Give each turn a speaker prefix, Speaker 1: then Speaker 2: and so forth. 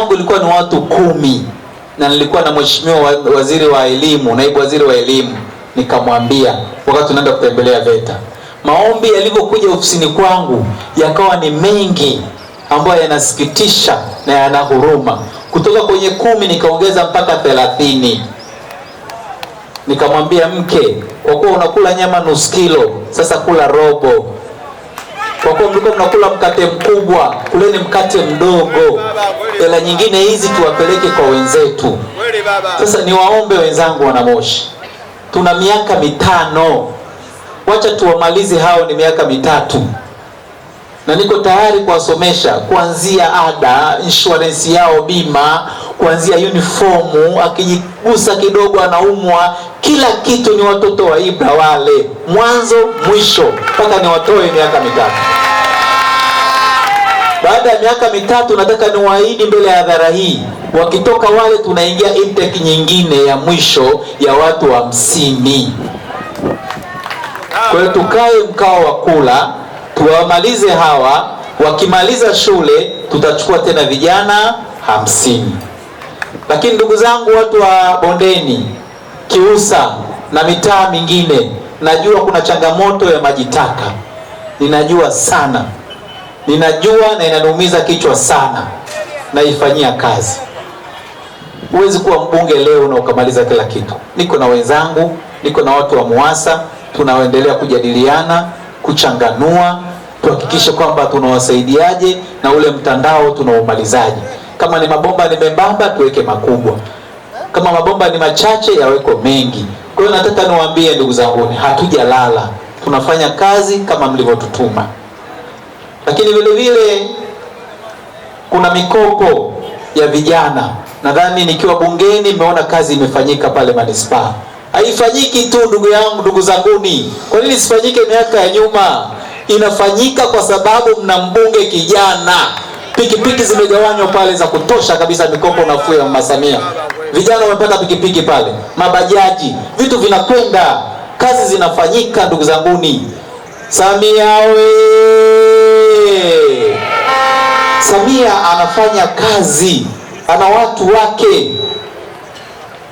Speaker 1: yangu ilikuwa ni watu 10, na nilikuwa na mheshimiwa waziri wa elimu, naibu waziri wa elimu, nikamwambia wakati tunaenda kutembelea VETA, maombi yalivyokuja ofisini kwangu yakawa ni mengi ambayo yanasikitisha na yana huruma. Kutoka kwenye 10 nikaongeza mpaka 30. Nikamwambia mke, kwa kuwa unakula nyama nusu kilo, sasa kula robo. Kwa kuwa mlikuwa mnakula mkate mkubwa, kuleni mkate mdogo. Hela nyingine hizi tuwapeleke kwa wenzetu. Sasa niwaombe wenzangu wana Moshi, tuna miaka 5, wacha tuwamalize hao, ni miaka 3. Na niko tayari kuwasomesha kuanzia ada, insurance yao, bima, kuanzia uniformu, akijigusa kidogo anaumwa, kila kitu. Ni watoto wa Ibra wale, mwanzo mwisho, mpaka niwatoe miaka 3. Baada ya miaka 3 nataka niwaahidi mbele ya hadhara hii, wakitoka wale tunaingia intake nyingine ya mwisho ya watu 50. Kwa hiyo tukae mkao wa kula, tuwamalize hawa. Wakimaliza shule tutachukua tena vijana 50. Lakini ndugu zangu watu wa Bondeni, Kiusa na mitaa mingine, najua kuna changamoto ya maji taka. Ninajua sana. Ninajua na inaniumiza kichwa sana. Naifanyia kazi. Huwezi kuwa mbunge leo na ukamaliza kila kitu. Niko na wenzangu, niko na watu wa MUWASA, tunaendelea kujadiliana, kuchanganua, tuhakikishe kwamba tunawasaidiaje na ule mtandao tunaumalizaje. Kama ni mabomba ni membamba tuweke makubwa. Kama mabomba ni machache yaweko mengi. Kwa hiyo nataka niwaambie ndugu zangu, hatujalala. Tunafanya kazi kama mlivyotutuma. Lakini vile vile kuna mikopo ya vijana. Nadhani nikiwa bungeni nimeona kazi imefanyika pale manispaa. Haifanyiki tu ndugu yangu, ndugu zanguni. Kwa nini isifanyike miaka ya nyuma? Inafanyika kwa sababu mna mbunge kijana. Pikipiki zimegawanywa pale za kutosha kabisa, mikopo nafuu ya Mama Samia. Vijana wamepata pikipiki pale, mabajaji, vitu vinakwenda, kazi zinafanyika ndugu zanguni. Samia oye! Samia anafanya kazi, ana watu wake.